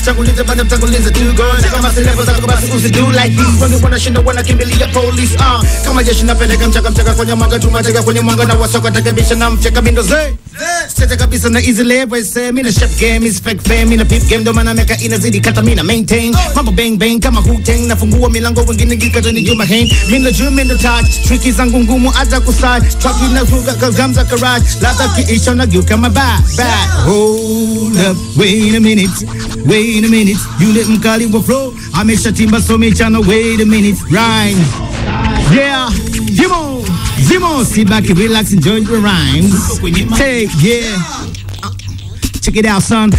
Tanguliza bana tanguliza two guns. Kama silevo zako basi usido like this. Wengi wanashinda wanakimbilia police. Kama jeshi napeleka mchaka mchaka kwenye mwanga tumateka kwenye mwanga na wasoka takabisha na mcheka mindo ze. Seta kabisa na easy level say mina chef game is fake fame mina peep game ndo maana miaka inazidi kata mina maintain. Mambo bang bang kama Wu-Tang nafungua milango wengine gikata ni Juma Hein. Mina juu mina touch tricky zangu ngumu hata kusai. Truck inazuka kazamza garage. Ladha kiisha na geuka my back back. Hold up, wait a minute. Wait a minute, yule mkali wa flow ameshatimba so michano. Wait a minute, rhyme. Yeah, Zimo, Zimo, sit back and relax, enjoy your rhymes. Take, yeah. Check it out son,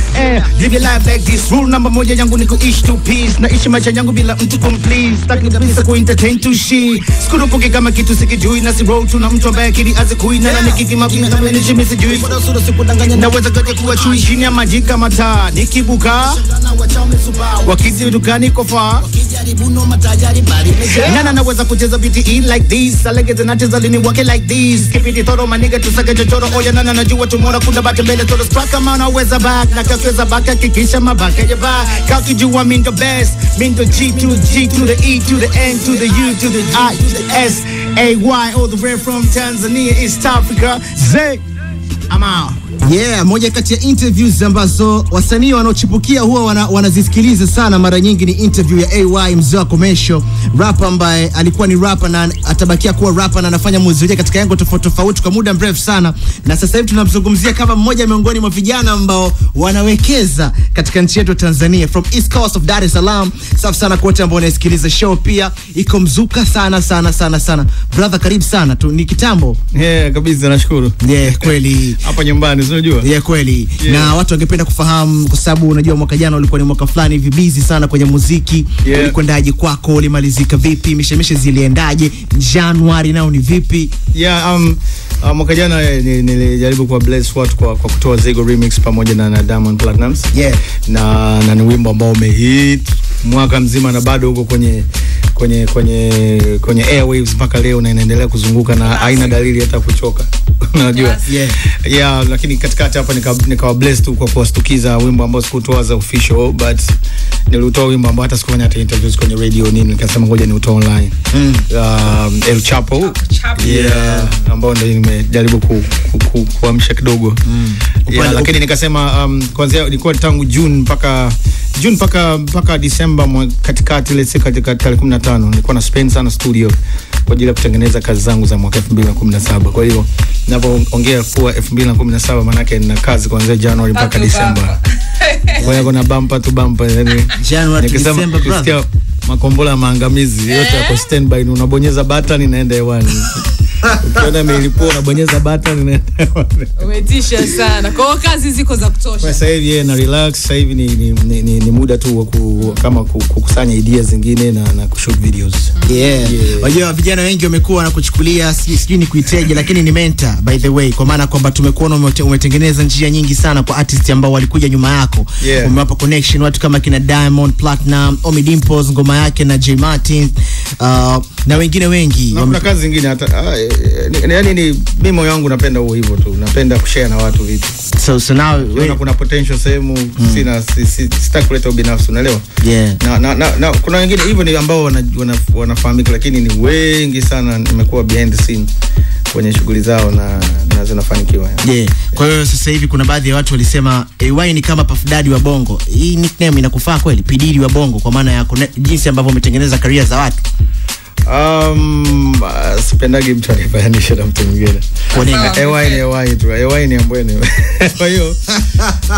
live your life like this. Rule number moja yangu ni kuishi to peace. Naishi maisha yangu bila mtu kumplease. Sitaki kabisa kuentertain to shit. Sikurupuki kama kitu sikijui. Na si roll tu na mtu ambaye akili hazikui. Na nikikima na mimi mimi sijui. Naweza kaja kuwa chui chini ya maji kama taa. Nikibuka wakizi dukani kofa. Nana naweza kucheza BTE like this. Alegeze nacheza lini wake like this. Kipindi toro maniga tusake chochoro. Oya nana najua tomorrow kuna bate mbele toro strike kama naweza back. Na kakweza back hakikisha mabaka ya back. Kakijua mi ndo best. Mi ndo G to G to the E to the N to the U to the I to the S A Y all the way from Tanzania, East Africa. Z, I'm out. Yeah, moja kati ya interviews ambazo wasanii wanaochipukia huwa wanazisikiliza sana mara nyingi ni interview ya AY mzee wa Commercial, rapper ambaye alikuwa ni rapper na atabakia kuwa rapper na anafanya muziki katika yango tofauti tofauti kwa muda mrefu sana, na sasa hivi tunamzungumzia kama mmoja miongoni mwa vijana ambao wanawekeza katika nchi yetu Tanzania, from East Coast of Dar es Salaam. Safi sana kwa wote ambao wanasikiliza show, pia iko mzuka sana sana sana sana. Brother, karibu sana tu, ni kitambo. Yeah, kabisa nashukuru. Yeah, kweli. Hapa nyumbani unajua? Yeah, kweli. Yeah. Na watu wangependa kufahamu kwa sababu unajua mwaka jana ulikuwa ni mwaka fulani hivi busy sana kwenye muziki. Yeah. Ulikwendaje kwako? Ulimalizika vipi? Mishemishe ziliendaje? Januari nao ni vipi? Yeah, mwaka jana nilijaribu kwa bless watu kwa kutoa Zigo remix pamoja na Diamond Platnumz. Yeah. Na ni wimbo ambao umehit mwaka mzima na bado uko kwenye airwaves mpaka leo na inaendelea kuzunguka na haina dalili hata kuchoka. Unajua? Yeah. Yeah, lakini katikati hapa nikawa blessed tu kwa kuwastukiza wimbo ambao sikutoa za official, but nilitoa wimbo ambao hata sikufanya hata interviews kwenye radio nini, nikasema ngoja niutoe online. El Chapo. Yeah, ambao ndio nimejaribu kuamsha kidogo. Yeah, lakini nikasema kuanzia ilikuwa tangu June mpaka December katikati, let's say katika tarehe 15 nilikuwa na spend sana studio kwa ajili ya kutengeneza kazi zangu za mwaka 2017. Kwa hiyo ninapoongea kuwa 2017 maana yake nina kazi kuanzia January mpaka December. Kwa hiyo kuna bumper to bumper, yani January to December brother. Makombola maangamizi yote yako standby, unabonyeza button inaenda hewani. Ukiona imelipua unabonyeza button inaenda hewani. Umetisha sana. Kwa hiyo kazi ziko za kutosha. Kwa sasa hivi yeye na relax, sasa hivi ni muda tu wa kama kukusanya ideas zingine na kushoot videos. Yeah. Unajua vijana wengi wamekuwa wanakuchukulia sijui ni kuiteje, lakini ni mentor by the way, kwa maana kwamba tumekuona umetengeneza njia nyingi sana kwa artist ambao walikuja nyuma yako. Yeah. Umewapa connection watu kama kina Diamond Platnumz, Ommy Dimpoz ngoma yake na J Martin, na wengine wengi. Na kuna kazi zingine hata yaani ni mimi moyo wangu napenda huo hivyo tu. Napenda kushare na watu vitu. So now kuna potential sehemu sina sitaki kuleta ubinafsi, unaelewa? Yeah. Na kuna wengine hivyo ni ambao wanafahamika, lakini ni wengi sana nimekuwa behind the scene kwenye shughuli zao na zinafanikiwa. Yeah. Kwa hiyo sasa hivi kuna baadhi ya watu walisema AY ni kama Puff Daddy wa Bongo. Hii nickname inakufaa kweli? P Diddy wa Bongo, kwa maana ya jinsi ambavyo umetengeneza career za watu. Sipendagi mtu anifanishe na mtu mwingine. Kwa nini? AY ni AY tu. AY ni ambwene. Kwa hiyo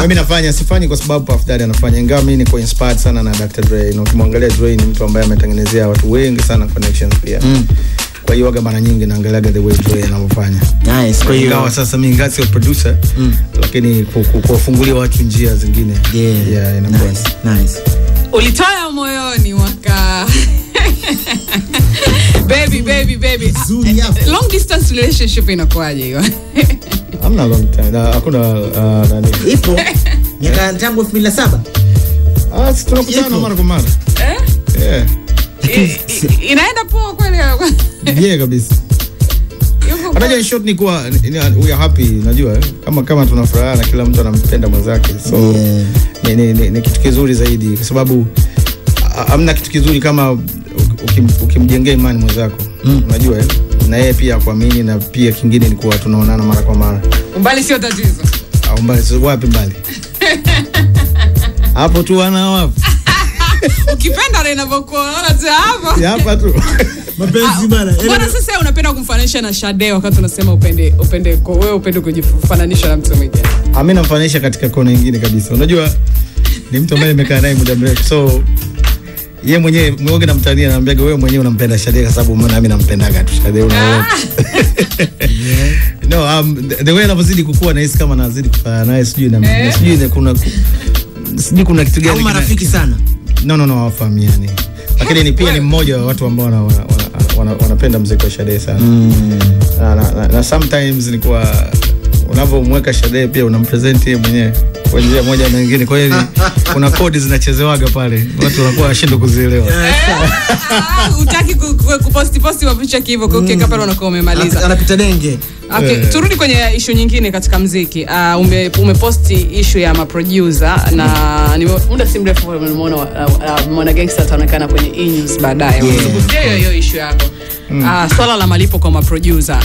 mimi nafanya, sifanyi kwa sababu Puff Daddy anafanya. Ingawa mimi niko inspired sana na Dr. Dre. Na ukimwangalia Dre ni mtu ambaye ametengenezea watu wengi sana connections pia. Kwa hiyo mara nyingi naangaliaga the way Dre anavyofanya. Nice. Kwa hiyo ingawa sasa mimi ingawa sio producer, lakini kuwafungulia watu njia zingine. Yeah, inakuwa nice. Nice. Ulitoa moyoni mwaka baby baby baby. Long distance relationship inakuaje hiyo? Hamna long time. Na hakuna nani. Ipo. Miaka tangu 2007. Ah, tunakutana mara kwa mara. Eh? Yeah. Inaenda poa kweli? Yeah, kabisa. Unajua in short ni kuwa we are happy, unajua kama tuna furaha na kila mtu anampenda mwenzake. So ni kitu kizuri zaidi kwa sababu hamna kitu kizuri kama ukimjengea imani mwenzako. Unajua na yeye pia kuamini, na pia kingine ni kuwa tunaonana mara kwa mara. Umbali sio tatizo. Umbali sio wapi mbali? Hapo tu wana wapi? Ukipenda na inavyokuwa unaona tu hapo. Si hapa tu. Mapenzi bana. Mbona sasa unapenda kumfananisha na Shade wakati unasema upende wewe upende kujifananisha na mtu mwingine? Mimi namfananisha katika kona nyingine kabisa. Unajua ni mtu ambaye nimekaa naye muda mrefu. So yeye mwenyewe mwoge na mtania anamwambia wewe mwenyewe unampenda Shade kwa sababu umeona mimi nampendaga tu Shade unaona. No, the way anavyozidi kukua nahisi kama anazidi kufanana naye, sijui na sijui kuna kitu gani. Au marafiki sana? No, hawafahamiani. Lakini ni pia ni mmoja wa watu ambao wanapenda muziki wa Shade sana. Na sometimes ni kwa unavomweka Shade pia unampresent yeye mwenyewe kwa njia moja na nyingine. Kwa hiyo kuna kodi zinachezewaga pale, watu wanakuwa washindwa kuzielewa. Hutaki kuposti mapicha hivyo kwa ukiweka pale unakuwa umemaliza. Anapita denge. Okay, turudi kwenye issue nyingine katika muziki. Umeposti issue ya maproducer na muda si mrefu nimeona Mwana Gangster ataonekana kwenye E-News baadaye. Unazungumzia hiyo issue yako. Swala la malipo kwa maproducer.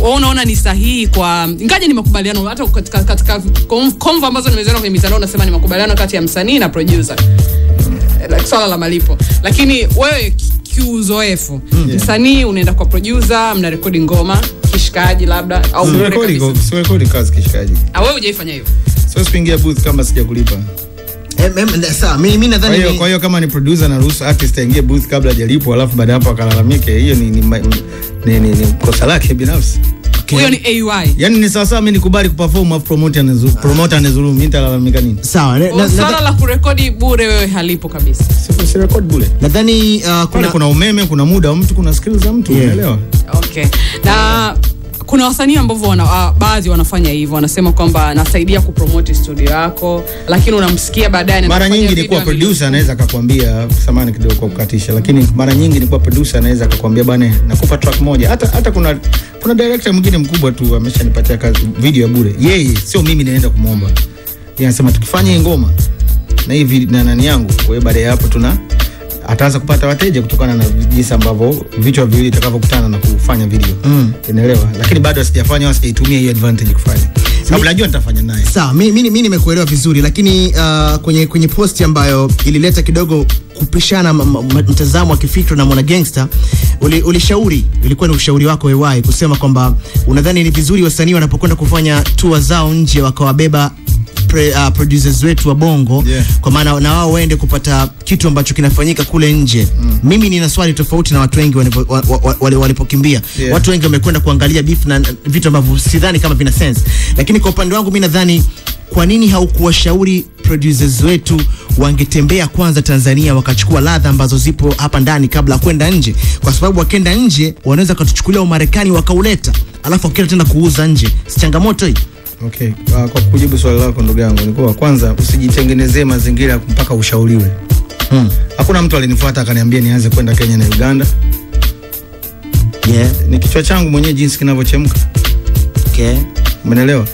Wewe unaona ni sahihi kwa ingaje ni makubaliano hata katika convo ambazo nimeziona kwenye mitandao unasema ni makubaliano kati ya msanii na producer. Like swala la malipo. Lakini wewe kiuzoefu, msanii unaenda kwa producer, mnarekodi ngoma kishikaji labda au sirekodi kazi kishikaji. Wewe hujaifanya hivyo? Siwezi kuingia booth kama sijakulipa. Sawa, mimi nadhani kwa hiyo kama ni producer na ruhusu artist aingie booth kabla hajalipwa alafu baada hapo akalalamike, hiyo ni kosa lake binafsi. Huyo ni AY. Yaani ni sawa sawa mimi nikubali kuperform afu promoter anazulumu, mimi nitalalamika nini? Sawa. Swala la kurekodi bure wewe halipo kabisa. Si record bure. Nadhani kuna umeme, kuna muda wa mtu, kuna skills za mtu, unaelewa? Okay. Na kuna wasanii ambao baadhi wanafanya hivyo, wanasema kwamba nasaidia kupromote studio yako, lakini unamsikia baadaye mara nyingi ni kwa producer anaweza akakwambia, samahani kidogo kwa kukatisha, lakini mara nyingi ni kwa producer anaweza akakwambia bana nakupa track moja. Hata kuna director mwingine mkubwa tu ameshanipatia kazi video ya bure. Yeye sio mimi naenda kumuomba. Yeye anasema tukifanya hii ngoma na hii na nani yangu, kwa hiyo baada ya hapo tuna ataanza kupata wateja kutokana na jinsi ambavyo vichwa viwili vitakavyokutana na kufanya video. Unaelewa? Lakini bado sijafanya au sijaitumia hiyo advantage kufanya. Sababu najua nitafanya naye. Sawa, mimi nimekuelewa vizuri, lakini kwenye post ambayo ilileta kidogo kupishana mtazamo wa kifikra na Mwana Gangster, ulishauri, ilikuwa ni ushauri wako AY kusema kwamba unadhani ni vizuri wasanii wanapokwenda kufanya tour zao nje wakawabeba producers wetu wa Bongo, kwa maana na wao waende kupata kitu ambacho kinafanyika kule nje. Mimi nina swali tofauti na watu wengi walipokimbia. Watu wengi wamekwenda kuangalia beef na vitu ambavyo sidhani kama vina sense. Lakini kwa upande wangu mimi nadhani kwa nini haukuwashauri producers wetu wangetembea kwanza Tanzania wakachukua ladha ambazo zipo hapa ndani kabla kwenda nje? Kwa sababu wakenda nje wanaweza kutuchukulia Umarekani wakauleta, alafu wakienda tena kuuza nje. Si changamoto hii? Okay, kwa kujibu swali lako ndugu yangu ni kwa kwanza usijitengenezee mazingira mpaka ushauriwe. Hakuna mtu alinifuata akaniambia nianze kwenda Kenya na Uganda. Ni kichwa changu mwenyewe jinsi kinavyochemka. Okay. Umeelewa?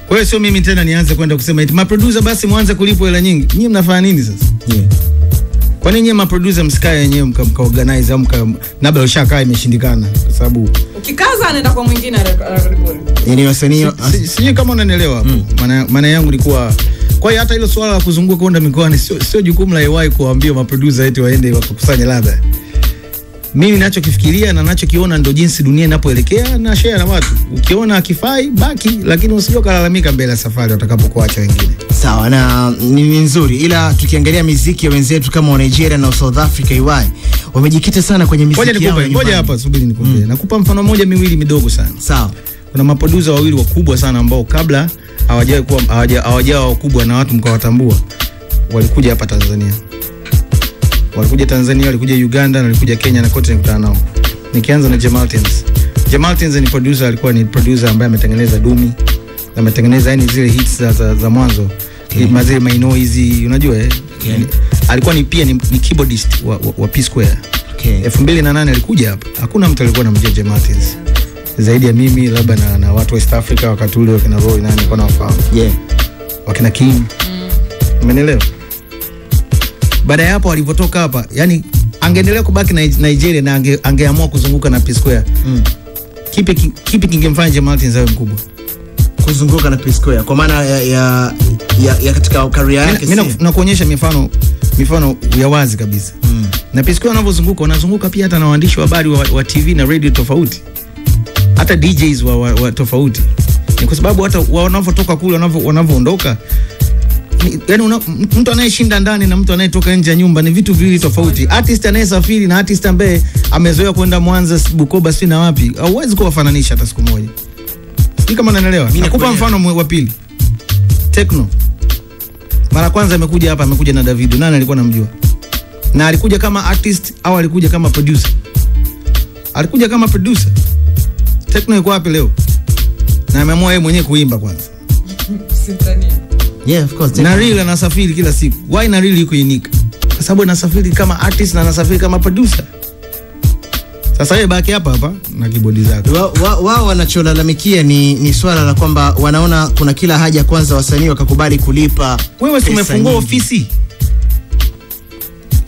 Kwa hiyo sio mimi tena nianze kwenda kusema eti ma producer basi mwanze kulipwa hela nyingi. Nyinyi mnafanya nini sasa? Kwa nini nyinyi ma producer msikae wenyewe mka organize au labda ushakaa imeshindikana kwa sababu ukikaza anaenda kwa mwingine anarekodi bure. Yaani wasanii sijui kama unanielewa hapo. Maana yangu ni kuwa kwa hiyo hata hilo swala la kuzunguka kwenda mikoani sio jukumu la AY kuambia ma producer eti waende wakakusanye ladha. Mimi ninachokifikiria na ninachokiona ndio jinsi dunia inapoelekea na share na watu. Ukiona akifai baki, lakini usije kulalamika mbele ya safari watakapokuacha wengine. Sawa, na ni nzuri, ila tukiangalia miziki ya wenzetu kama wa Nigeria na South Africa, AY wamejikita sana kwenye miziki yao. Ngoja hapa subiri nikupe. Nakupa mfano mmoja miwili midogo sana. Sawa. Kuna maproducer wawili wakubwa sana ambao kabla hawajawa wakubwa na watu mkawatambua, walikuja hapa Tanzania. Walikuja Tanzania, walikuja Uganda na walikuja Kenya na kote nikutana nao. Nikianza na Jamaltins. Jamaltins ni producer, alikuwa ni producer ambaye ametengeneza Dumi, ametengeneza yani zile hits za mwanzo. Mazile maino hizi unajua Alikuwa ni pia ni keyboardist wa P Square. 2008 alikuja hapa. Hakuna mtu alikuwa anamjua Jamaltins. Zaidi ya mimi labda na watu wa East Africa wakati ule wakina Roy nani kwa nawafahamu. Yeah. Wakina King. Umeelewa? Baada ya hapo alivyotoka hapa, yani angeendelea kubaki na Nigeria na angeamua kuzunguka na P Square. Kipi kingemfanya J Martins awe mkubwa? Kuzunguka na P Square kwa maana ya katika career yake. Mimi nakuonyesha mifano ya wazi kabisa. Na P Square wanavyozunguka, wanazunguka pia hata na waandishi wa habari wa TV na radio tofauti. Hata DJs wa tofauti. Ni kwa sababu hata wanavyotoka kule, wanavyoondoka, yaani mtu anayeshinda ndani na mtu anayetoka nje ya nyumba ni vitu viwili tofauti. Artist anayesafiri na artist ambaye amezoea kwenda Mwanza, Bukoba, si na wapi, hauwezi kuwafananisha hata siku moja. Sijui kama unanielewa. Nakupa mfano wa pili. Tekno. Mara kwanza amekuja hapa, amekuja na Davido. Nani alikuwa anamjua? Na alikuja kama artist au alikuja kama producer? Alikuja kama producer. Tekno yuko wapi leo? Na ameamua yeye mwenyewe kuimba kwanza. Sitani. Yeah, of course. Naril anasafiri kila siku. Why Naril yuko unique? Kwa sababu anasafiri kama artist na anasafiri kama producer. Sasa yeye baki hapa hapa na keyboard zake. Wao wanacholalamikia ni swala la kwamba wanaona kuna kila haja kwanza wasanii wakakubali kulipa. Wewe si umefungua ofisi?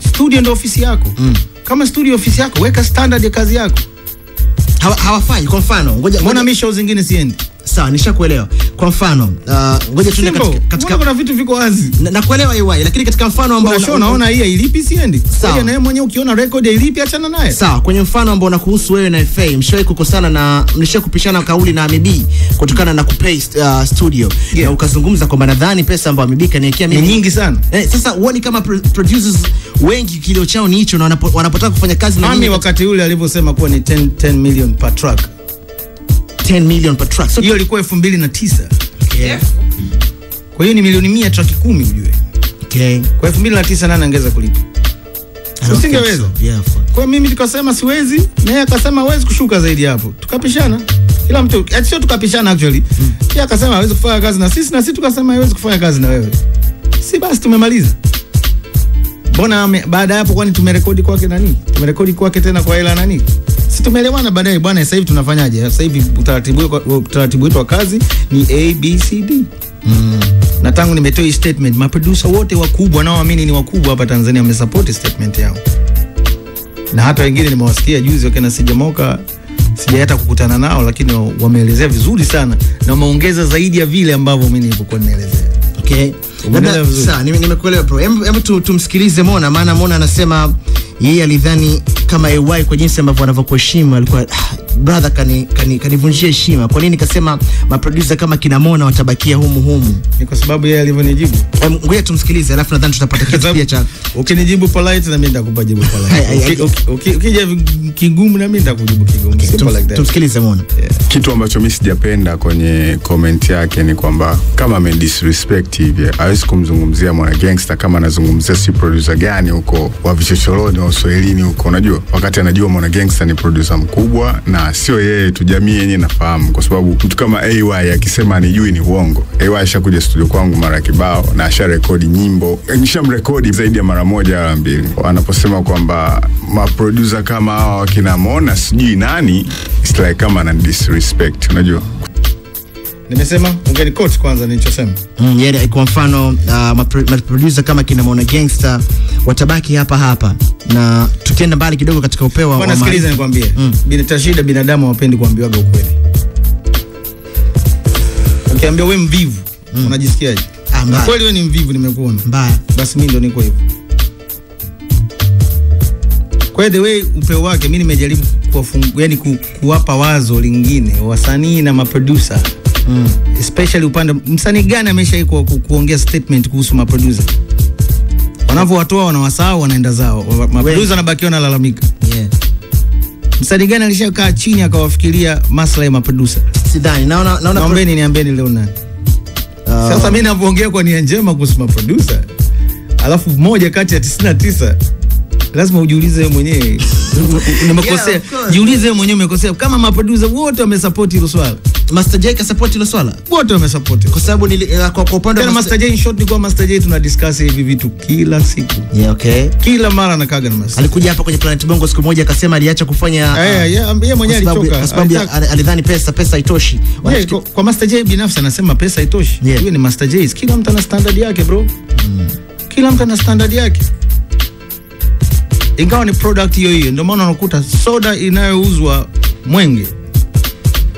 Studio ndio ofisi yako. Kama studio ofisi yako, weka standard ya kazi yako. Hawafanyi. Kwa mfano, ngoja mbona mimi show zingine siendi? Sawa, nishakuelewa. Kwa mfano, ngoja tuende katika kuna vitu viko wazi. Nakuelewa AY, lakini katika mfano ambao unaona hii hailipi siendi. Ngoja na yeye mwenyewe ukiona record hailipi achana naye. Sawa, kwenye mfano ambao unakuhusu wewe na FA, mshawahi kukosana na mlishawahi kupishana kauli na Amibi kutokana na kupay studio. Yeah. Na ukazungumza kwamba nadhani pesa ambayo Amibi kaniwekea mimi ni nyingi sana. Sasa uone kama producers wengi kilio chao ni hicho na wanapotaka kufanya kazi na mimi wakati ule alivyosema kuwa ni 10 million per track. 10 million per track. So hiyo ilikuwa 2009. Okay. Yeah. Kwa hiyo ni milioni 100 track 10 ujue. Okay. Kwa 2009 nani angeweza kulipa? Usingeweza. So. Yeah. Kwa mimi nikasema siwezi, na yeye akasema hawezi kushuka zaidi hapo. Tukapishana. Kila mtu, sio tukapishana actually. Yeye akasema hawezi kufanya kazi na sisi na sisi tukasema hawezi kufanya kazi na wewe. Si basi tumemaliza. Mbona baada hapo kwani tumerekodi kwake nani? Tumerekodi kwake tena kwa hela nani? Si tumeelewana baadaye bwana, sasa hivi tunafanyaje? Sasa hivi utaratibu wetu wa kazi ni A B C D. Na tangu nimetoa hii statement, ma producer wote wakubwa nao waamini ni wakubwa hapa Tanzania wamesupport statement yao. Na hata wengine nimewasikia juzi wakina Sijamoka, sija hata kukutana nao lakini wameelezea vizuri sana na wameongeza zaidi ya vile ambavyo mimi nilikuwa nimeelezea. Okay. Labda sawa, nimekuelewa bro. Hebu tumsikilize Mona, maana Mona anasema yeye alidhani kama AY kwa jinsi ambavyo anavyokuheshimu alikuwa brother kanivunjia heshima. Kwa nini kasema maproducer kama kina Mona watabakia humu humu? Ni kwa sababu yeye alivyonijibu. Ngoja tumsikilize alafu nadhani tutapata kitu pia cha. Ukinijibu polite na mimi nitakupa jibu polite. Ukija kigumu na mimi nitakujibu kigumu. Simple like that. Tumsikilize Mona. Yeah. Kitu ambacho mimi sijapenda kwenye comment yake ni kwamba kama ame disrespect hivi, hawezi kumzungumzia Mwana Gangster kama anazungumzia si producer gani huko wa vichochoroni wa Uswahilini huko, unajua? Wakati anajua Mwana Gangster ni producer mkubwa na sio yeye tu, jamii yenyewe nafahamu, kwa sababu mtu kama AY akisema anijui ni uongo. AY ashakuja studio kwangu mara kibao na asharekodi nyimbo, nishamrekodi zaidi ya mara moja au mbili. Anaposema kwamba ma producer kama hawa wakina Mona sijui nani, it's like kama ana disrespect, unajua. Nimesema ungenikoti kwanza nilichosema. Yeah, kwa mfano ma producer kama kina Mona Gangster watabaki hapa hapa, na tukienda mbali kidogo katika upeo wa bwana, sikiliza nikwambie. Bila shida binadamu hawapendi kuambiwaga ukweli. Ukiambia wewe mvivu, unajisikiaje? Kweli wewe ni mvivu, nimekuona. Mbaya. Basi mimi ndo niko hivyo. Kwa hiyo the way upeo wake mimi nimejaribu kuwafungu, yani kuwapa wazo lingine wasanii na maproducer. Especially upande msanii gani ameshawahi kuongea statement kuhusu maproducer? Wanavyowatoa wanawasahau, wanaenda zao. Maproducer wanabaki wanalalamika. Yeah. Msanii gani alishakaa chini akawafikiria maslahi ya maproducer? Sidhani. Naona naombeni niambieni leo nani. Sasa mimi ninapoongea kwa nia njema kuhusu maproducer, alafu mmoja kati ya 99 lazima ujiulize wewe mwenyewe. Nimekosea. Yeah, jiulize wewe mwenyewe umekosea. Kama maproducer wote wamesupport hilo swala. Master J ka support hilo swala? Wote wamesupport. Kwa sababu kwa upande wa Master J, in short ni kwa Master J tuna discuss hivi vitu kila siku. Yeah, okay. Kila mara nakaga na Master. Alikuja hapa kwenye Planet Bongo siku moja akasema aliacha kufanya yeye mwenyewe alichoka. Kwa sababu alidhani pesa haitoshi. Kwa Master J binafsi anasema pesa haitoshi. Hiyo ni Master J. Kila mtu ana standard yake bro. Kila mtu ana standard yake. Ingawa ni product hiyo hiyo, ndio maana unakuta soda inayouzwa Mwenge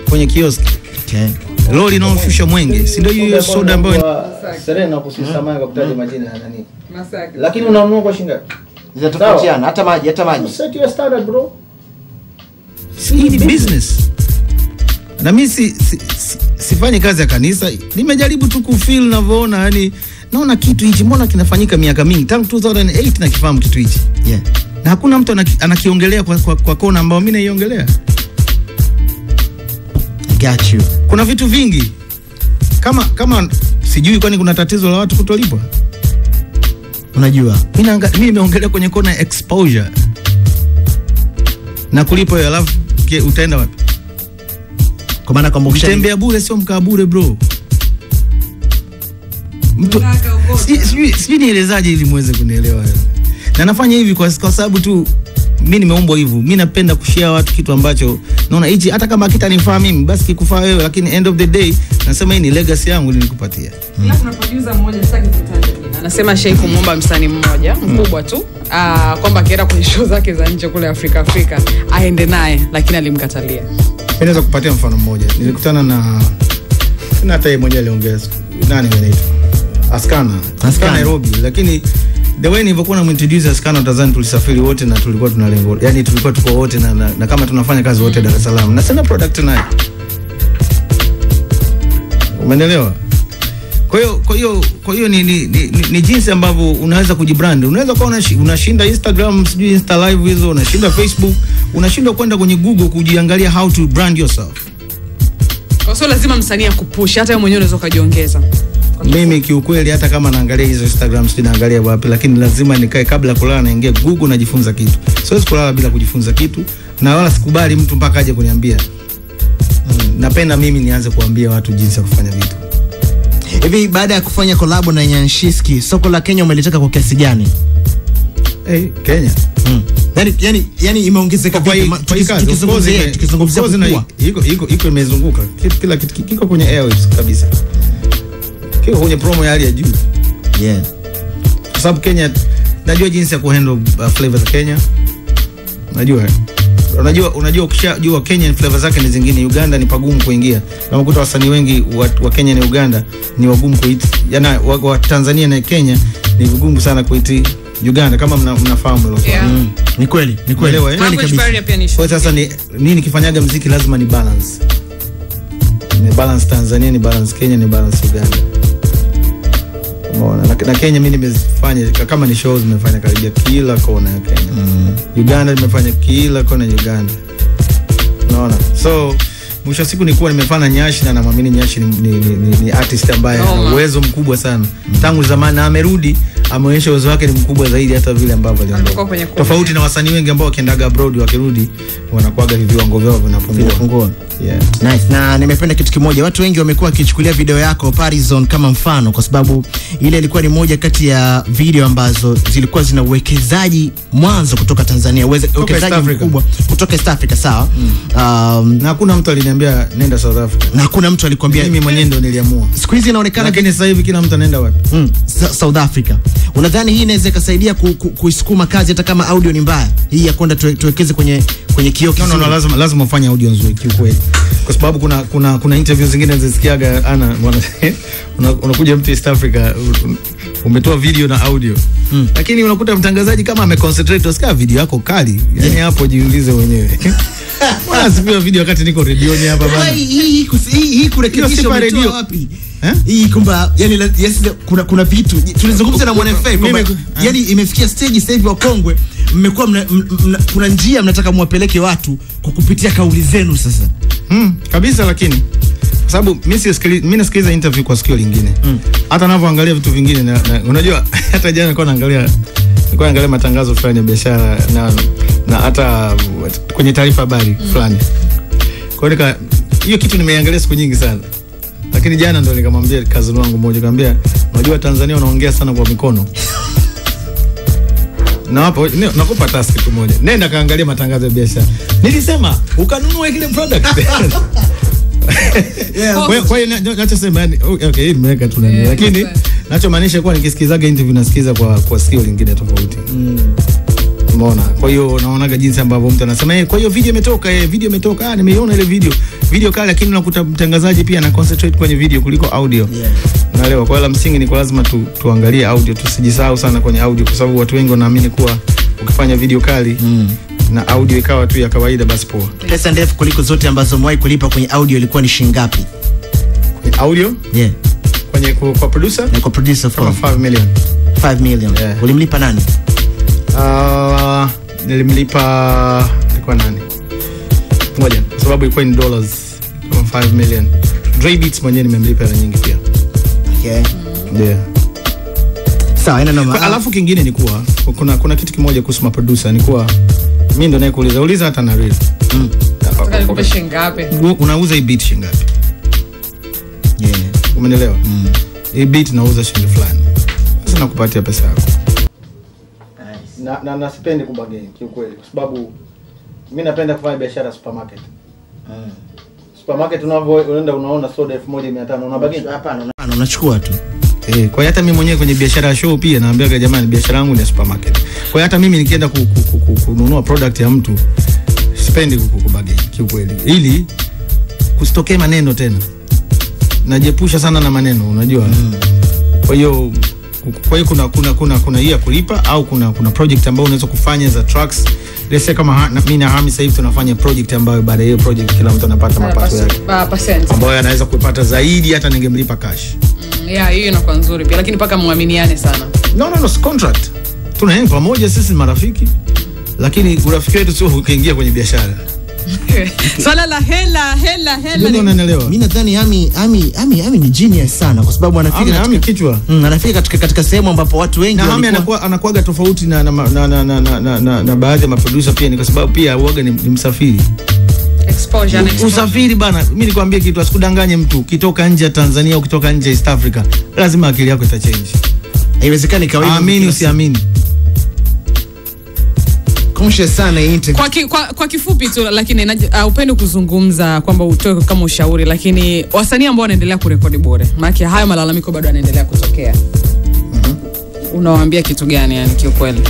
kwenye kiosk. Okay. Lori inayoshusha Mwenge, si ndio hiyo soda ambayo Serena kusisamaya kwa kutaja majina ya nani? Masaki. Lakini unanunua kwa shilingi ngapi? Zinatofautiana, hata maji. Set your standard bro. Hii ni business. Na mimi sifanyi kazi ya kanisa. Nimejaribu tu kufeel ninavyoona, yani naona kitu hichi mbona kinafanyika miaka mingi tangu 2008 nakifahamu kitu hichi. Yeah. Na hakuna mtu anakiongelea kwa kona ambayo mimi naiongelea. Got you. Kuna vitu vingi. Kama sijui kwani kuna tatizo la watu kutolipwa. Unajua? Mimi nimeongelea kwenye kona exposure. Na kulipo hiyo alafu utaenda wapi? Kwa maana kwamba ukitembea bure sio mkaa bure bro. Mtu sijui nielezaje ili muweze kunielewa. Na nafanya hivi kwa sababu tu mimi nimeumbwa hivyo. Mimi napenda kushare watu kitu ambacho naona hichi hata kama kitanifaa mimi basi kikufaa wewe, lakini end of the day nasema hii ni legacy yangu nilikupatia. Ila kuna producer mmoja sitaki kumtaja jina. Anasema Sheikh kumuomba msanii mmoja mkubwa tu kwamba akienda kwenye show zake za nje kule Afrika aende naye, lakini alimkatalia. Mimi naweza kupatia mfano mmoja. Nilikutana na hata yeye mwenyewe aliongea. Nani anaitwa? Askana Nairobi, lakini the way nilivyokuwa na introduce Askana Tanzania, tulisafiri wote na tulikuwa tuna lengo, yani tulikuwa tuko wote na kama tunafanya kazi wote Dar es Salaam na sina product naye. Umeelewa? Kwa hiyo ni jinsi ambavyo unaweza kujibrand. Unaweza kuwa unashinda Instagram, sijui Insta live hizo, unashinda Facebook, unashindwa kwenda kwenye Google kujiangalia how to brand yourself. Kwa sababu lazima msanii akupush, hata wewe mwenyewe unaweza kujiongeza. Mimi kiukweli hata kama naangalia hizo Instagram sijui naangalia wapi, lakini lazima nikae kabla kulala naingia Google najifunza kitu. Siwezi kulala bila kujifunza kitu, na wala sikubali mtu mpaka aje kuniambia. Napenda mimi nianze kuambia watu jinsi ya kufanya vitu. Hivi baada ya kufanya collab na Nyanshiski, soko la Kenya umelitaka kwa kiasi gani? Kenya. Yani imeongezeka vipi? Tukizungumzia kukua. Iko imezunguka. Kila kitu kiko kwenye airwaves kabisa. Kiko kwenye promo ya hali ya juu. Yeah. Kwa sababu Kenya najua jinsi ya kuhandle flavor za Kenya. Najua. Unajua ukishajua Kenyan flavor zake ni zingine, Uganda ni pagumu kuingia. Na unakuta wasanii wengi wa Kenya na Uganda ni wagumu kuiti. Yaani wa Tanzania na Kenya ni vigumu sana kuiti Uganda kama mnafahamu hilo. Yeah. Ni kweli. Kweli kabisa. Kwa sasa ni mimi nikifanyaga muziki lazima ni balance. Ni balance Tanzania, ni balance Kenya, ni balance Uganda. Umeona? Na Kenya mimi nimefanya kama ni shows nimefanya karibia kila kona ya Kenya. Uganda nimefanya kila kona ya Uganda. Unaona? So mwisho siku nilikuwa nimefanya Nyashi na naamini Nyashi ni artist ambaye ana uwezo mkubwa sana. Tangu zamani na amerudi ameonyesha uwezo wake ni mkubwa zaidi hata vile ambavyo aliondoka. Tofauti na wasanii wengi ambao wakiendaga abroad wakirudi wanakuaga viwango vyao vinapungua. Yeah. Nice. Na nimependa kitu kimoja. Watu wengi wamekuwa wakichukulia video yako Parizon kama mfano, kwa sababu ile ilikuwa ni moja kati ya video ambazo zilikuwa zina uwekezaji mwanzo kutoka Tanzania, uwekezaji mkubwa kutoka East Africa, sawa? Na hakuna mtu aliniambia nenda South Africa. Na hakuna mtu alikwambia. Mimi mwenyewe ndio niliamua. Siku hizi inaonekana, lakini sasa hivi kila mtu anaenda wapi? South Africa. Unadhani hii inaweza ikasaidia kuisukuma kazi hata kama audio ni mbaya? Hii ya kwenda tuwekeze kwenye kioo kizuri. No, lazima ufanye audio nzuri kiukweli. Kwa sababu kuna interviews zingine zisikiaga ana unakuja mtu East Africa umetoa video na audio. Lakini unakuta mtangazaji kama ameconcentrate usikia video yako kali. Yaani hapo jiulize mwenyewe. Mbona sipewa video wakati niko redioni hapa bana? Hii kurekebisha umetoa wapi? Hii kumba yani yes, kuna vitu tulizungumza na Mwana FA kwamba yani imefikia stage sasa hivi wakongwe mmekuwa kuna njia mnataka muwapeleke watu kwa kupitia kauli zenu sasa. Kabisa, lakini kwa sababu mimi nasikiliza interview kwa sikio lingine. Hata ninavyoangalia vitu vingine na unajua hata jana nilikuwa naangalia matangazo fulani ya biashara na hata kwenye taarifa habari fulani. Kwa hiyo Hiyo kitu nimeiangalia siku nyingi sana. Lakini jana ndo nikamwambia cousin wangu mmoja, nikamwambia unajua Tanzania wanaongea sana kwa mikono. Na hapo nakupa task tu moja. Nenda kaangalia matangazo ya biashara. Nilisema ukanunue kile product. Yeah. Kwa hiyo nachosema yani okay, hii nimeweka tu nani. Lakini nachomaanisha kwa nikisikizaga interview nasikiza kwa sikio lingine tofauti. Umeona? Kwa hiyo naonaga jinsi ambavyo mtu anasema kwa hiyo video imetoka, video imetoka. Nimeiona ile video. Video kali, lakini unakuta mtangazaji pia ana concentrate kwenye video kuliko audio. Yeah. Unaelewa? Kwa hiyo la msingi ni kwa lazima tuangalie audio, tusijisahau sana kwenye audio kwa sababu watu wengi wanaamini kuwa ukifanya video kali na audio ikawa tu ya kawaida basi poa. Pesa ndefu kuliko zote ambazo umewahi kulipa kwenye audio ilikuwa ni shilingi ngapi? Kwenye audio? Yeah. Kwenye kwa producer? Na kwa producer kama 5 million. 5 million. Yeah. Ulimlipa nani? Nilimlipa ilikuwa nani? Ngoja, kwa sababu ilikuwa in dollars, kama 5 million. Dre Beats mwenyewe nimemlipa hela nyingi pia. Okay. Yeah. Sawa, ina noma. Alafu kingine ni kuwa kuna kitu kimoja kuhusu maproducer ni kuwa mimi ndo naye kuuliza hata na real. Nataka nikupe shilingi ngapi? Unauza hii beat shilingi ngapi? Yeah. Umeelewa? Hii beat nauza shilingi fulani. Sasa nakupatia pesa yako. Na nasipendi kubagain kiukweli kwa sababu mimi napenda kufanya biashara supermarket. Supermarket unaenda unaona soda 1500 unabagain? Hapana, unachukua tu. Kwa hiyo hata mimi mwenyewe kwenye biashara ya show pia naambiaga jamani biashara yangu ni supermarket. Kwa hiyo hata mimi nikienda kununua product ya mtu sipendi kubagain kiukweli ili kusitokee maneno tena. Najiepusha sana na maneno unajua. Kwa hiyo kuna hii ya kulipa au kuna project ambayo unaweza kufanya za tracks. Let's say kama mimi na Hami sasa hivi tunafanya project ambayo baada ya hiyo project kila mtu anapata mapato yake. Percent. Ambayo anaweza kupata zaidi hata ningemlipa cash. Yeah, hiyo inakuwa nzuri pia lakini paka muaminiane sana. No, contract. Tunaenda pamoja sisi marafiki. Lakini urafiki wetu sio ukiingia kwenye biashara. Swala la hela. Mimi nadhani Ami ni genius sana kwa sababu anafika katika kichwa. Anafika katika sehemu ambapo watu wengi walikuwa. Na Ami anakuaga tofauti na baadhi ya maproducer pia ni kwa sababu pia huaga ni msafiri. Exposure. Usafiri bana, mimi nikwambie kitu asikudanganye mtu. Ukitoka nje ya Tanzania, ukitoka nje ya East Africa, lazima akili yako itachange. Haiwezekani kawaida. Amini usiamini. Conscious sana interview. Kwa kifupi tu lakini upende kuzungumza kwamba utoe kama ushauri lakini wasanii ambao wanaendelea kurekodi bure maana hayo malalamiko bado yanaendelea kutokea. Unawaambia kitu gani yani kiukweli?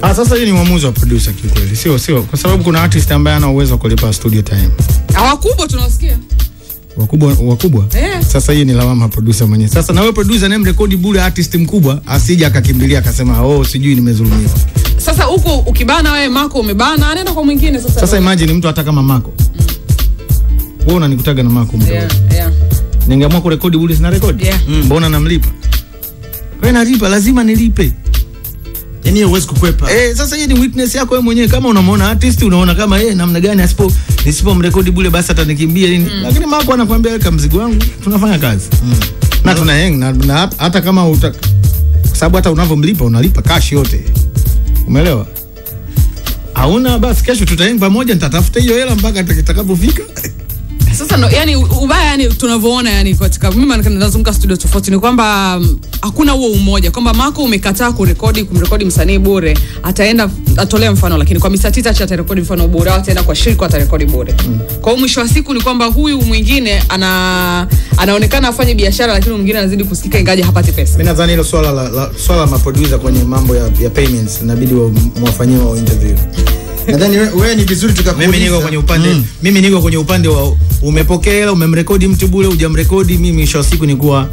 Sasa hii ni uamuzi wa producer kiukweli. Sio kwa sababu kuna artist ambaye ana uwezo kulipa studio time. Wakubwa tunawasikia. Wakubwa? Yeah. Sasa hii ni lawama producer mwenyewe. Sasa na wewe producer naye mrekodi bure artist mkubwa asije akakimbilia akasema oh sijui nimezulumiwa. Sasa huko ukibana wewe Mako umebana anaenda kwa mwingine sasa. Sasa imagine mtu hata kama Mako. Wewe unanikutaga na Mako mtu. Yeah. Ningeamua kurekodi bure sina rekodi. Yeah. Mbona namlipa? Wewe nalipa lazima nilipe. Yaani huwezi kukwepa. Sasa hii ni weakness yako wewe mwenyewe kama unamuona artist unaona kama yeye namna gani nisipomrekodi bure basi atanikimbia nini. Lakini Mako anakuambia weka mzigo wangu tunafanya kazi. Na tuna hang na hata kama kwa sababu hata unavomlipa unalipa cash yote. Umeelewa? Hauna basi kesho tutaenda pamoja nitatafuta hiyo hela mpaka itakapofika. Sasa no, yani ubaya yani tunavyoona yani katika mimi nazunguka studio tofauti ni kwamba hakuna huo umoja kwamba Mako umekataa kurekodi kumrekodi msanii bure ataenda atolea mfano lakini kwa Mr. Tita atarekodi mfano bure au ataenda kwa Shiriko atarekodi bure. Kwa hiyo mwisho wa siku ni kwamba huyu mwingine anaonekana afanye biashara lakini mwingine anazidi kusikika ingaje hapati pesa. Mimi nadhani hilo swala la swala la maproducer kwenye mambo ya payments inabidi mwafanyie wa interview. Nadhani wewe ni vizuri tukakuuliza. Mimi niko kwenye upande mimi niko kwenye upande wa umepokea hela umemrekodi mtu bure hujamrekodi mimi mwisho wa siku ni kuwa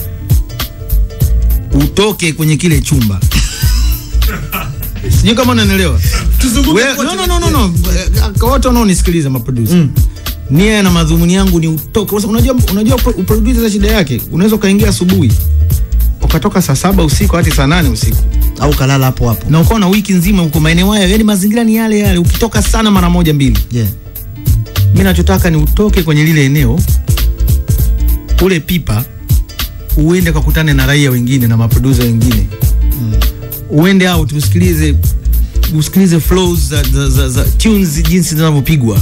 utoke kwenye kile chumba. Sijui kama unanielewa. Tuzunguke No. Kwa watu wanaonisikiliza maproducer. Nia na madhumuni yangu ni utoke. Unajua producer shida yake. Unaweza kaingia asubuhi ukatoka saa 7 usiku hadi saa 8 usiku au kalala hapo hapo. Na ukaona wiki nzima uko maeneo hayo, yani mazingira ni yale yale, ukitoka sana mara moja mbili. Yeah. Mimi nachotaka ni utoke kwenye lile eneo ule pipa uende kukutane na raia wengine na maproducer wengine. Uende out usikilize flows za tunes jinsi zinavyopigwa.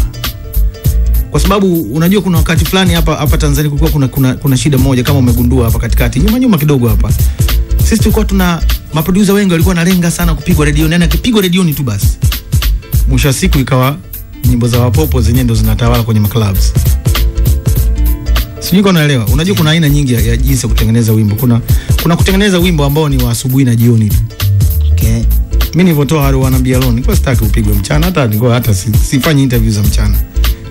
Kwa sababu unajua kuna wakati fulani hapa Tanzania kulikuwa kuna shida moja kama umegundua hapa katikati. Nyuma kidogo hapa. Sisi tulikuwa tuna maproducer wengi walikuwa wanalenga sana kupigwa radio, yani akipigwa radio ni tu basi. Mwisho wa siku ikawa nyimbo za wapopo zenyewe ndo zinatawala kwenye maclubs. Sijui kama unaelewa. Unajua kuna aina nyingi ya jinsi ya kutengeneza wimbo. Kuna kutengeneza wimbo ambao ni wa asubuhi na jioni tu. Okay. Mimi nilivyotoa I Wanna Be Alone, nilikuwa sitaki upigwe mchana, hata nilikuwa hata sifanyi interview za mchana.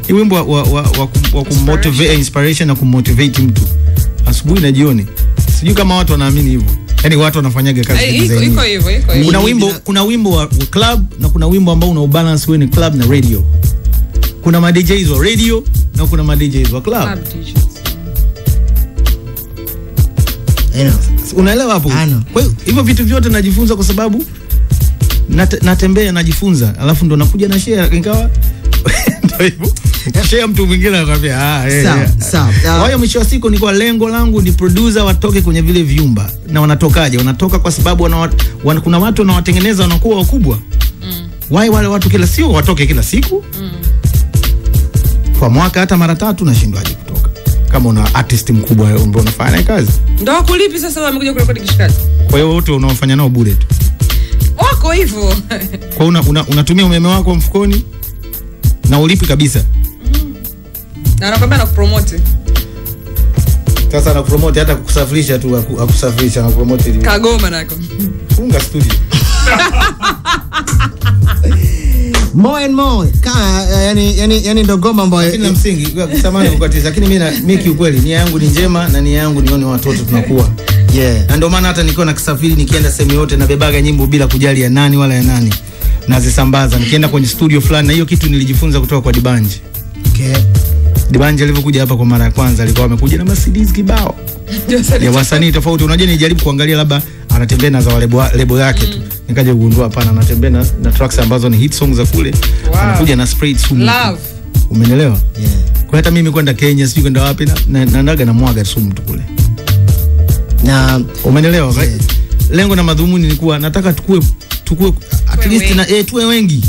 Ni wimbo wa kumotivate, inspiration na kumotivate mtu asubuhi na jioni. Sijui kama watu wanaamini hivyo. Yaani watu wanafanyaga kazi hizo. Iko hivyo, iko hivyo. Kuna wimbo wa club na kuna wimbo ambao una balance wewe ni club na radio. Kuna ma DJs wa radio na kuna ma DJs wa club. Club DJs. Unaelewa hapo? Kwa hiyo hivyo vitu vyote najifunza kwa sababu natembea najifunza, alafu ndo nakuja na share ingawa ndio hivyo. Share mtu mwingine anakuambia sawa. Kwa hiyo mwisho wa siku ni kwa lengo langu ni producer watoke kwenye vile vyumba. Na wanatokaje? Wanatoka kwa sababu kuna watu wanawatengeneza wanakuwa wakubwa. Why wale watu kila siku watoke kila siku? Kwa mwaka hata mara 3 nashindwaje kutoka? Kama una artist mkubwa ambaye unafanya kazi. Ndio wakulipi sasa wamekuja kurekodi kishikaji. Kwa hiyo wote unaofanya nao bure tu. Wako hivyo. Kwa hiyo unatumia umeme wako mfukoni na ulipi kabisa. Na anakuambia anakupromote. Sasa anakupromote hata kukusafirisha tu, akusafirisha anakupromote hivi. Kagoma nako. Funga studio. More and more. Yani ndo ngoma ambayo lakini la msingi samahani kukatiza, lakini mimi kiukweli nia yangu ni njema na nia yangu nione watoto tunakuwa. Yeah. Na ndio maana hata nikiwa nakisafiri nikienda sehemu yote nabebaga nyimbo bila kujali ya nani wala ya nani. Nazisambaza nikienda kwenye studio fulani, na hiyo kitu nilijifunza kutoka kwa Dibanji. Okay. Dibanji alivyokuja hapa kwa mara ya kwanza alikuwa amekuja na Mercedes kibao. Ya wasanii tofauti. Unajua nilijaribu kuangalia labda anatembea na za lebo yake tu. Nikaja kugundua hapana, anatembea na tracks ambazo ni hit songs za kule. Wow. Anakuja na spread sumu. Love. Umeelewa? Yeah. Kwa hata mimi kwenda Kenya sijui kwenda wapi na naendaga na mwaga sumu tu kule. Na umeelewa? Yeah. Lengo na madhumuni ni kuwa nataka tukue at least na tuwe wengi.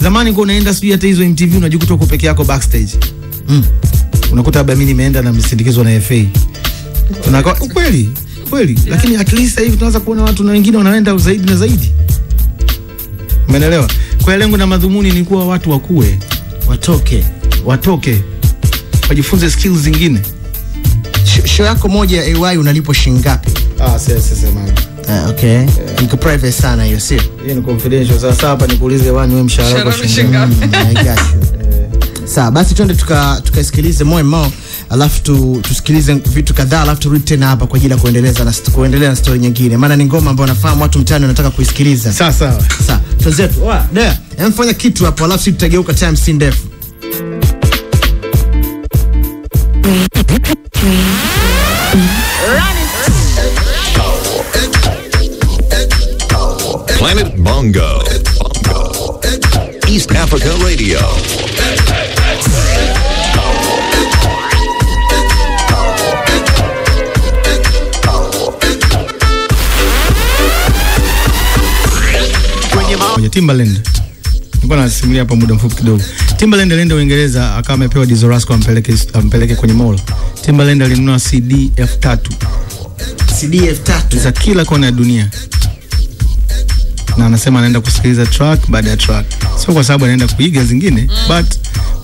Zamani kwa unaenda sijui hata hizo MTV unajikuta uko peke yako backstage. Unakuta labda mimi nimeenda na msindikizwa na FA. Tunakuwa kweli kweli, yeah. Lakini at least hivi tunaanza kuona watu na wengine wanaenda zaidi na zaidi. Umeelewa? Kwa lengo na madhumuni ni kuwa watu wakue, watoke. Wajifunze skills zingine. Show yako moja ya AY unalipwa shilingi ngapi? Sema. Okay. Yeah. Niko private sana hiyo, sio? Hiyo ni confidential. Sasa hapa nikuulize wani wewe mshahara wako shilingi ngapi? I got you. Sawa, basi twende tukasikilize more and more, alafu tusikilize vitu kadhaa, alafu turudi tena hapa kwa ajili ya kuendelea na story nyingine. Maana ni ngoma ambayo nafahamu watu mtaani wanataka kuisikiliza. Sawa sawa. Sawa, twenzetu. Oa, mfanya kitu hapo alafu sisi tutageuka time si ndefu. Planet Bongo. East Africa Radio. Timbaland. Nilikuwa nasimulia hapa muda mfupi kidogo. Timbaland alienda Uingereza akawa amepewa Dizzy Rascal ampeleke kwenye mall. Timbaland alinunua CD 3000. CD 3000 za kila kona ya dunia. Na anasema anaenda kusikiliza track baada ya track. Sio kwa sababu anaenda kuiga zingine, but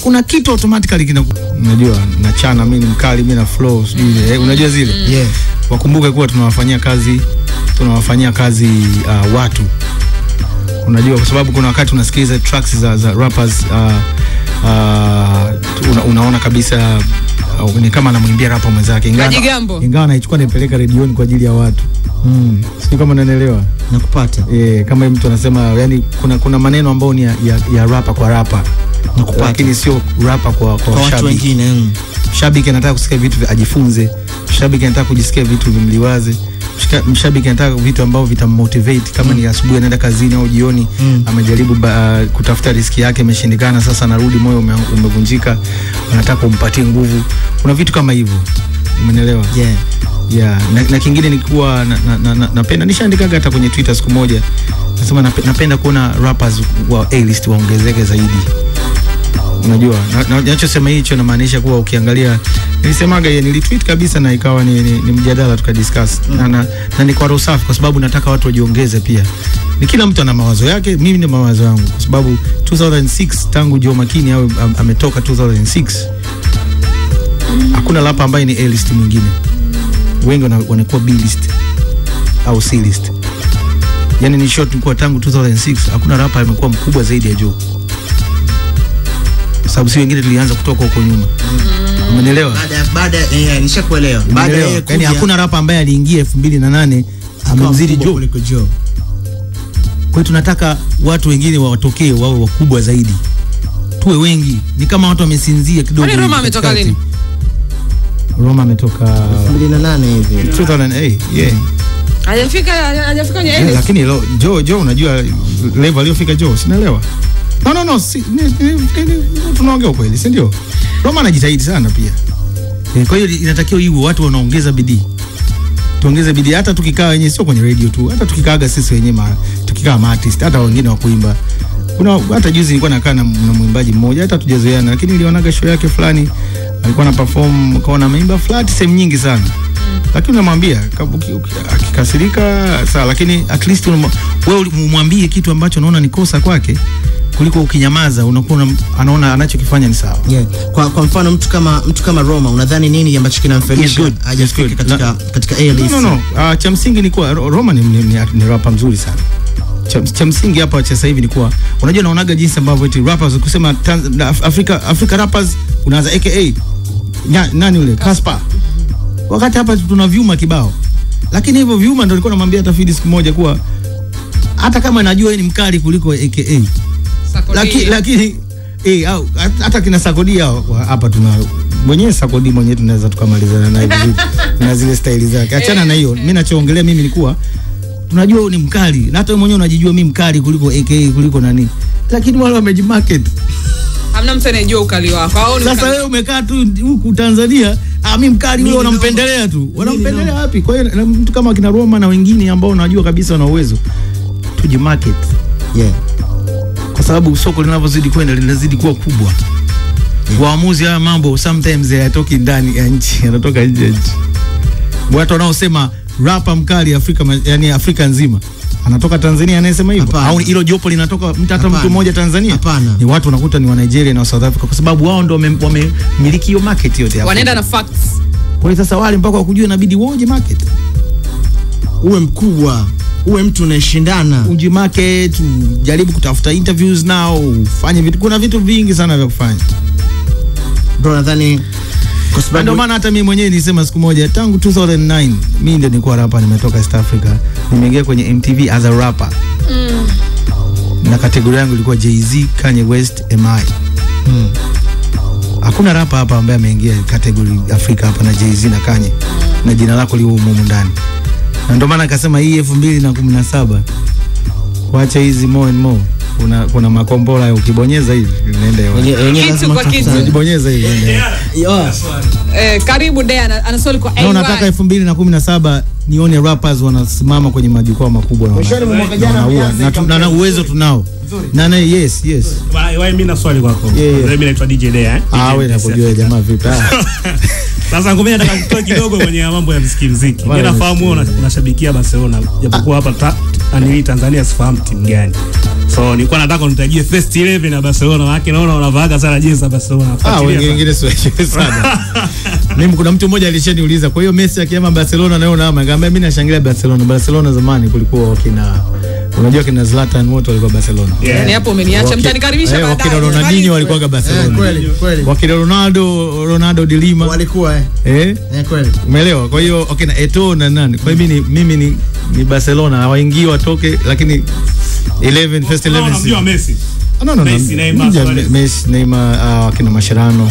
kuna kitu automatically kina, unajua nachana mimi ni mkali, mimi na flow sijui unajua zile. Yeah. Wakumbuke kuwa tunawafanyia kazi watu. Unajua kwa sababu kuna wakati unasikiliza tracks za rappers unaona kabisa ni kama anamwimbia rapper mwenzake, ingawa anaichukua naipeleka redioni kwa ajili ya watu. Sio kama unanielewa? Nakupata. Kama mtu anasema yani kuna maneno ambayo ni ya rapper kwa rapper. Nakupata. Lakini sio rapper kwa watu wengine. Shabiki anataka kusikia vitu ajifunze. Shabiki anataka kujisikia vitu vimliwaze. Mshabiki anataka vitu ambavyo vitammotivate, kama ni asubuhi anaenda kazini au jioni amejaribu kutafuta riski yake imeshindikana, sasa anarudi moyo umevunjika, anataka umpatie nguvu. Kuna vitu kama hivyo. Umeelewa? Yeah. Yeah, na kingine ni kuwa napenda, nishaandikaga hata kwenye Twitter siku moja. Nasema napenda kuona rappers wa A-list waongezeke zaidi. Unajua, ninachosema hicho namaanisha kuwa ukiangalia, nilisemaga yeye, nilitweet kabisa na ikawa ni mjadala tukadiscuss. Na ni kwa roho safi kwa sababu nataka watu wajiongeze pia. Ni kila mtu ana mawazo yake, mimi ni mawazo yangu kwa sababu 2006 tangu Joh Makini awe ametoka 2006 hakuna rapa ambaye ni A list mwingine. Wengi wanakuwa B list au C list. Yaani ni short kwa tangu 2006 hakuna rapa amekuwa mkubwa zaidi ya Joh. Sababu si wengine tulianza kutoka huko nyuma. Umeelewa? Baada nishakuelewa. Baada ya yani hakuna rapa ambaye aliingia 2008 amemzidi Joh kuliko Joh. Kwa hiyo tunataka watu wengine watokee wawe wakubwa zaidi. Tuwe wengi. Ni kama watu wamesinzia kidogo. Kwani Roma ametoka lini? Roma ametoka 2008 hivi. 2008, yeah. Hajafika kwenye A list. Lakini Joh unajua level aliyofika Joh, sinaelewa. No, tunaongea ukweli, si ndio? Roma anajitahidi sana pia. Kwa hiyo inatakiwa iwe watu wanaongeza bidii. Tuongeze bidii hata tukikaa wenyewe, sio kwenye radio tu, hata tukikaaga sisi wenyewe, tukikaa ma artist, hata wengine wa kuimba. Kuna hata juzi nilikuwa nakaa na mwimbaji mmoja, hata tujazoeana, lakini nilionaga show yake fulani alikuwa na perform, kaona ameimba flat sehemu nyingi sana. Lakini unamwambia akikasirika sawa, lakini at least wewe umwambie kitu ambacho unaona ni kosa kwake kuliko ukinyamaza unakuwa anaona anachokifanya ni sawa. Yeah. Kwa mfano mtu kama Roma unadhani nini ambacho kinamfelisha hajafika katika A list? No. Cha msingi ni kuwa Roma ni rapper mzuri sana. Cha msingi hapa cha sasa hivi ni kuwa unajua naonaga jinsi ambavyo eti rappers kusema Africa rappers unaanza AKA nani yule Casper. Wakati hapa tuna vyuma kibao. Lakini hivyo vyuma ndio nilikuwa namwambia Tafidi siku moja kuwa hata kama najua yeye ni mkali kuliko AKA. Lakini au hata kina Sarkodie hapa tuna mwenyewe Sarkodie mwenyewe tunaweza tukamalizana naye vizuri na zile style zake. Achana na hiyo. Mimi nachoongelea mimi ni kuwa tunajua wewe ni mkali na hata wewe mwenyewe unajijua mimi mkali kuliko AKA kuliko nani. Lakini wale wamejimarket. Hamna mtu anayejua ukali wako. Hao ni sasa wewe umekaa tu huku Tanzania, mimi mkali wewe unampendelea tu. Wanampendelea wapi? Kwa hiyo mtu kama kina Roma na wengine ambao unajua kabisa wana uwezo, tujimarket. Yeah. Kwa sababu soko linavyozidi kwenda linazidi kuwa kubwa. Yeah. Waamuzi haya mambo sometimes hayatoki ndani ya nchi, yanatoka nje ya nchi. Watu wanaosema rapper mkali Afrika, yani Afrika nzima, anatoka Tanzania anayesema hivyo? Au hilo jopo linatoka hata mtu mmoja Tanzania? Hapana. Ni watu unakuta ni wa Nigeria na South Africa kwa sababu wao ndio wamemiliki hiyo market yote hapo. Wanaenda na facts. Kwa hiyo sasa wale mpaka wakujue inabidi woje market. Uwe mkubwa, uwe mtu unayeshindana. Uji market, jaribu kutafuta interviews nao, ufanye vitu. Kuna vitu vingi sana vya kufanya. Bro, nadhani kwa sababu ndio maana hata mimi mwenyewe nilisema siku moja tangu 2009 mimi ndio nilikuwa rapper, nimetoka East Africa, nimeingia kwenye MTV as a rapper. Na kategoria yangu ilikuwa Jay-Z, Kanye West, MI. Hakuna rapper hapa ambaye ameingia kategori Afrika hapa na Jay-Z na Kanye na jina lako liwe humu ndani. Na ndio maana akasema hii 2017 kuacha hizi more and more. Kuna makombora ukibonyeza hivi inaenda yenyewe lazima ukibonyeza hivi inaenda. Karibu Dea ana swali kwa AI. Nataka 2017 nione rappers wanasimama kwenye majukwaa makubwa na na uwezo tunao. Na yes. Wewe mimi na swali kwako. Mimi naitwa DJ Dea. Wewe nakujua jamaa vipi? Sasa ngombe nataka kutoa kidogo kwenye mambo ya muziki. Mimi nafahamu wewe unashabikia Barcelona japokuwa hapa Tanzania sifahamu timu gani. So nilikuwa nataka unitajie first 11 na Barcelona, maana naona unavaaga sana jezi za Barcelona. Wengine sio sana. Mimi kuna mtu mmoja alishaniuliza, kwa hiyo Messi akiama Barcelona na wewe unaama? Nikamwambia mimi nashangilia Barcelona. Barcelona zamani kulikuwa wakina, unajua kina Zlatan wote walikuwa Barcelona. Yaani hapo umeniacha, mtanikaribisha baadaye. Wakina Ronaldinho walikuwa Barcelona. Kweli. Wakina Ronaldo de Lima walikuwa kweli. Umeelewa? Kwa hiyo wakina Eto'o na nani. Kwa hiyo mimi ni Barcelona, hawaingii watoke, lakini 11 first 11. Unamjua Messi? No. Messi, Neymar, Messi, Neymar, wakina Mascherano.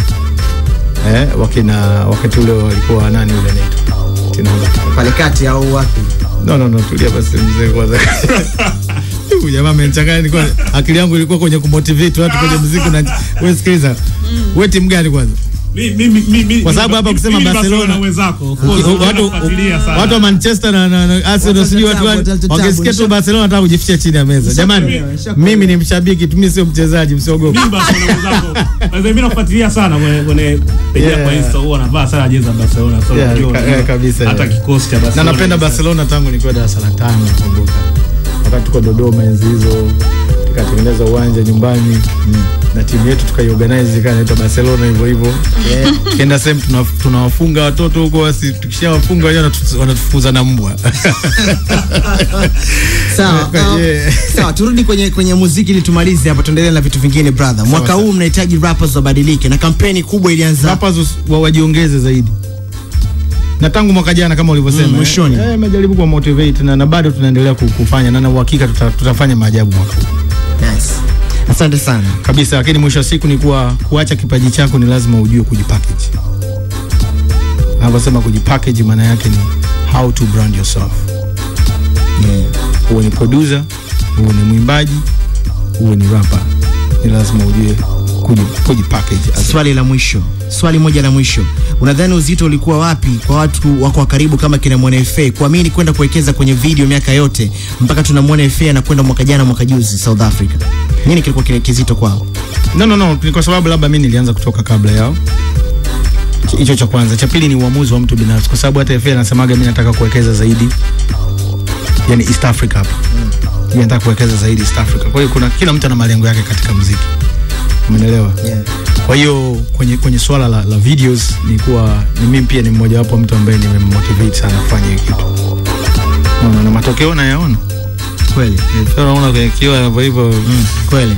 Wakina wakati ule walikuwa nani ule anaitwa? Tinaomba. Pale kati au wapi? No, tulia basi mzee kwanza. Huyu jamaa amenichanganya, nilikuwa akili yangu ilikuwa kwenye kumotivate watu kwenye muziki na wewe sikiliza. Wewe timu gani kwanza? Mimi Kwa sababu hapa kusema Barcelona wenzako watu wa Manchester na Arsenal sijui watu wangesikia tu Barcelona wanataka kujificha chini ya meza. Jamani, mimi ni mshabiki tu, mimi sio mchezaji, msiogope. Mimi Barcelona wenzako. Kwa mimi nafuatilia sana kwenye page yako Insta, huwa anavaa sana jezi za Barcelona. So unajua kabisa hata kikosi cha Barcelona. Na napenda Barcelona tangu nikiwa darasa la 5 nakumbuka. Wakati tuko Dodoma enzi hizo tukatengeneza uwanja nyumbani na timu yetu tukaiorganize ikawa inaitwa Barcelona hivyo hivyo. Tukaenda sehemu tunawafunga watoto huko, basi tukishawafunga wenyewe wanatufukuza na mbwa. Sawa. Sawa, turudi kwenye muziki ili tumalize hapa, tuendelee na vitu vingine brother. Mwaka huu mnahitaji rappers wabadilike na kampeni kubwa ilianza. Rappers wajiongeze zaidi. Na tangu mwaka jana kama ulivyosema mwishoni, nimejaribu kwa motivate na bado tunaendelea kufanya na uhakika tutafanya maajabu mwaka huu. Nice. Asante sana. Kabisa, lakini mwisho wa siku ni kuwa kuacha kipaji chako ni lazima ujue kujipackage. Naposema kujipackage maana yake ni how to brand yourself. Uwe ni producer, uwe ni mwimbaji, uwe ni rapper. Ni lazima ujue kujipackage. Swali la mwisho. Swali moja la mwisho. Unadhani uzito ulikuwa wapi kwa watu wako wa karibu kama kina Mwana FA kuamini kwenda kuwekeza kwenye video miaka yote mpaka tunamwona FA anakwenda mwaka jana mwaka juzi South Africa? Nini kilikuwa kile kizito kwao? No, ni kwa sababu labda mimi nilianza kutoka kabla yao. Hicho cha kwanza. Cha pili ni uamuzi wa mtu binafsi, kwa sababu hata FA anasemaga mimi nataka kuwekeza zaidi. Yaani East Africa hapa. Mimi nataka kuwekeza zaidi East Africa. Kwa hiyo kuna kila mtu ana malengo yake katika muziki. Umeelewa? Yeah. Kwa hiyo kwenye swala la videos ni kuwa ni mimi pia ni mmoja wapo mtu ambaye nimemmotivate sana kufanya hiyo kitu. Na matokeo nayaona. Kweli. Unaona kwenye kioo hivyo hivyo. Kweli.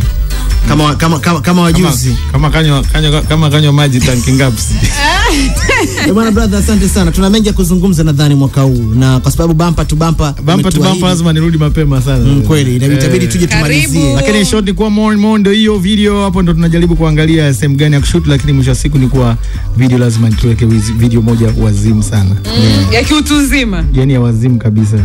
Kama wajuzi. Kama kanywa maji tanki ngapi? Bwana brother, asante sana. Tuna mengi ya kuzungumza nadhani mwaka huu, na kwa sababu bumper to bumper lazima nirudi mapema sana. Kweli, inabidi tuje tumalizie. Lakini short ni kwa more and more ndio hiyo video hapo, ndo tunajaribu kuangalia sehemu gani ya kushoot, lakini mwisho wa siku ni kwa video lazima tuweke video moja wazimu sana. Ya kiutu uzima. Yaani ya wazimu kabisa.